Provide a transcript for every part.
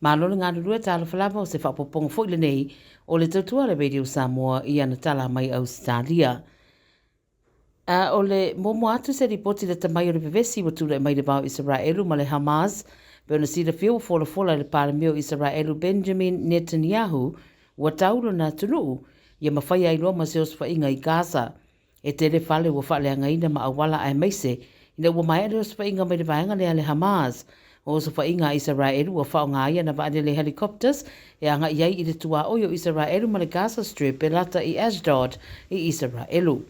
Malo le galulue talofa lava o se faaopoopoga foi lenei o le tautua a le Radio Samoa i ana tala mai Ausetalia. A o le muamua atu se lipoti lata mai o le vevesi ua tulai mai le va o Isaraelu ma le Hamas, pei ona silafia ua folafola e le Palemia o Isaraelu Benjamin Netanyahu ua tau lona atunuu ia mafaia ai loa ma se osofaiga i Gaza. E tele fale ua faaleagaina ma auala aemaise ina ua maea le osofaiga mai le vaega lea a le Hamas. O osofaiga a Isaraelu ua faaaoga ai ana vaalele helicopters e agai ai i le tuaoi o Isaraelu ma le Gaza Strip e lata i Ashdod i Isaraelu.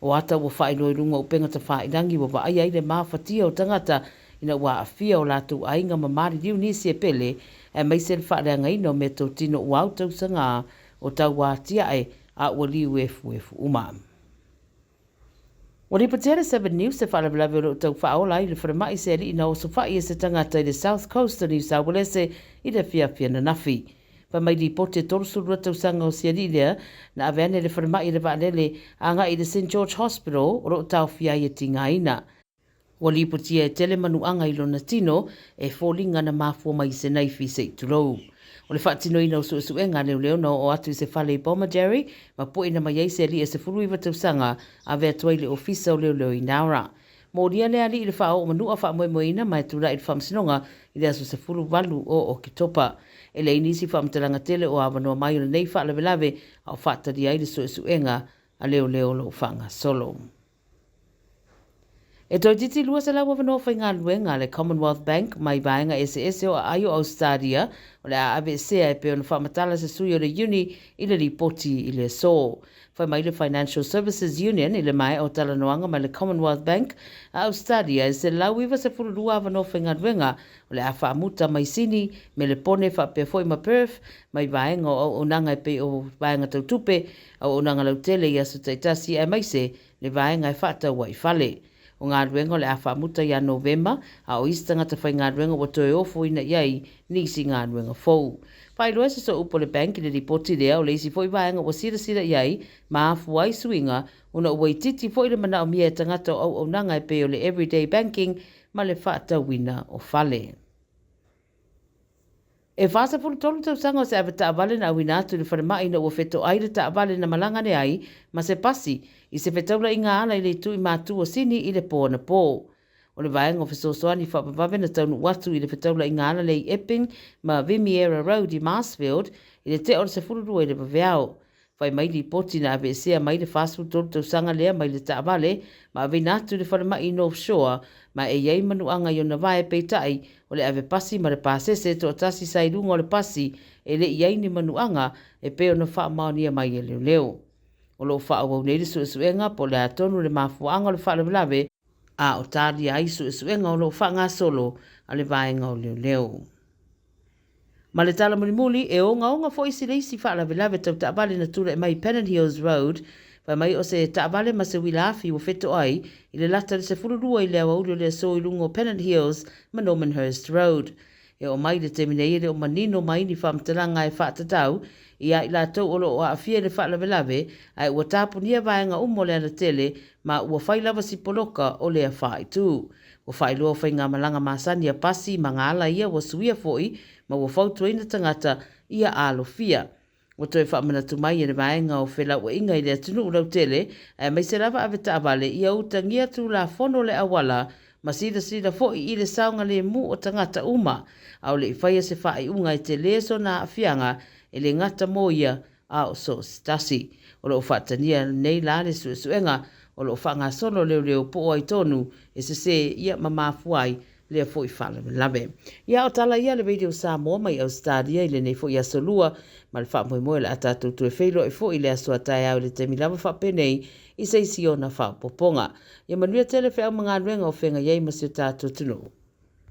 O ata ua faailoa i luga o upega tafailangi ua vaaia ai le mafatia o tagata ina ua aafia o latou aiga ma maliliu nisi e pele aemaise le faaleagaina o meatotino ua au tausaga o tauatiae a ua liu efuefu uma. Ua lipotia le Seven News se faalavelave o lo o tau faaola ai le falemai se alii na osofai e se tagata i le South Coast o Niu Saualese i le afiafi ananafi. Fai mai lipoti e 32 tausaga o si alii lea na ave ane i le falemai i le vaalele agai i le St George Hospital o lo o taofia ai e tigaina. Ua lipotia e tele manuaga i lona tino e foliga na mafua mai i se naifi se i tulou. O le faatinoina o suesuega a leoleo na oo atu i se fale i Bomaderry ma pueina mai ai se alii e 19 tausaga ave atu ai i le Ofisa o Leoleo i Nowra. Molia lea alii i le faaoo manua faamoemoeina ma e tulai i le faamasinoga i le aso 18 o Oketopa. E leai nisi faamatalaga tele o avanoa mai o lenei faalavelave a o faatalia ai le suesuega a leoleo o lo o faagasolo. E toeitiiti 200 avanoa faigaluega a le Commonwealth Bank mai vaega eseese o aai o Ausetalia o le a aveesea e pei ona faamatala se sui o le Iuni i le lipoti i le aso. Fai mai le Financial Services Union i le maea o talanoaga ma le Commonwealth Bank a Ausetalia e 192 avanoa faigaluega o le a faamuta mai Sini, Melepone faapea foi ma Perth mai vaega o auaunaga e pei o vaega tau tupe, auaunaga lautele i aso taitasi aemaise le vaega e faatau ai fale. O galuega o le a faamuta ia Novema, a o isi tagata faigaluega ua toe ofoina i ai nisi galuega fou. Faailoa e se sooupu a le bank i le lipoti lea, o le isi foi vaega ua silasila i ai ma afua ai suiga ona ua itiiti foi le manaomia e tagata o auaunaga e pei o le everyday banking ma le faatauina o fale. E 43 tausaga o se avetaavale na auina atu i le falemai ina ua fetoai le taavale na malaga ane ai ma se pasi i se fetaulaiga ala i le itu i Matu o Sini i le po anapō. O le vaega o fesoasoani faavavave na taunuu atu i le fetaulaiga ala lea i Epping ma Vimiera Road i Marsfield i le tea o le 12 i le vaveao. Fai mai lipoti na aveesea mai le 43 tausaga lea mai le taavale ma aveina atu i le falemai i North Shore ma e i ai manuaga i ona vae peitai o le ave pasi ma le pasese toatasi sa i luga o le pasi e le i ai ni manuaga e pei ona faamaonia mai e leoleo. O lo o faaauau nei le suesuega po o le a tonu le mafuaaga o le faalavelave a o talia ai suesuega o lo o faagasolo a le vaega o leoleo. Ma le tala mulimuli, e ogaoga foi si le isi faalavelave tau taavale na tulai mai i Pennant Hills Road, fai mai o se taavale ma se uila afi ua fetoai i le lata i le 12 i le aoauli o le aso i luga o Pennant Hills ma Normanhurst Road. E oo mai i le taimi nei e le o manino mai ni faamatalaga e faatatau ia i latou o lo o aafia i le faalavelave, ae ua tapunia vaega uma o le alatele ma ua fai lava si poloka o lea faaitu. Ua faailoa faigamalaga masani a pasi ma gaala ia ua suia foi ma ua fautuaina tagata ia alofia. Ua toe faamanatu mai e le vaega o felauaiga i le atunuu lautele aemaise lava avetaavale ia utagia tulafono le auala ma silasila foi i le saogalemu o tagata uma a o le i faia se faaiuga e tele sona aafiaga e le gata mo ia a o so o se tasi. O lo o faatania nei la le suesuega o lo o faagasolo leoleo po o ai tonu e sesē ia ma mafua ai lea foi faalavelave. Ia o tala ia a le Radio Samoa mai Ausetalia i lenei foi aso Lua ma le faamoemoe o le a tatou toe feiloai foi i le aso a taeao i le taimi lava faapenei i se isi ona faaopoopoga. Ia manuia tele feau ma galuega o feagai ai ma si o tatou atunuu.